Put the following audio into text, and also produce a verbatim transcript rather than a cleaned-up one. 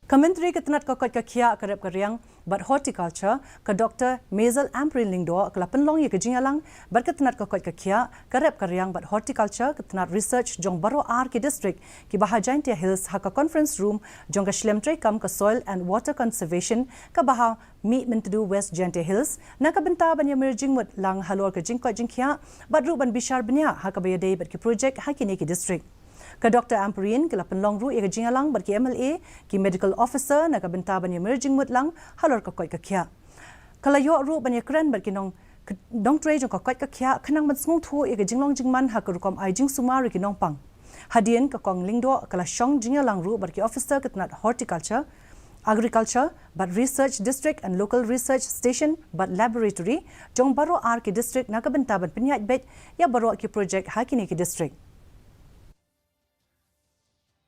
Ka Myntri ka tnad ka koit ka khiah, ka rep ka riang bad horticulture, ka Dr Maisel Ampareen Lyngdoh, ka la pynlong ïa ka jingïalang bad ka tnad ka koit ka khiah, ka rep ka riang bad horticulture, ka tnad research jong baroh ar ki district kiba ha Jaintia Hills ha ka conference room jong ka shlem treikam ka Soil and Water Conservation kaba ha Mihmyntdu, West Jaintia Hills, na ka bynta ban ïamir jingmut lang halor ka jingkoit jingkhiah bad ruh ban bishar bniah ha kaba ïadei bad ki project ha kine ki district. Ka Dr Ampareen ka la pynlong ruh ïa ka jingïalang bad ki MLA, ki medical officer na ka bynta ban ïamir jingmut lang halor ka koit ka khiah. Ka la ïoh ruh ban ïakren bad ki nong nongtrei jong ka koit ka khiah khnang ban sngewthuh ïa ka jinglong jingman ha ka rukom ai jingsumar ïa ki nongpang. Hadien ka Kong Lyngdoh ka la shong jingïalang ruh bad ki officer ka tnad horticulture, agriculture bad research district and local research station bad laboratory jong baroh ar ki district na ka bynta ban pynïaid beit ïa baroh ki project ha kine ki district.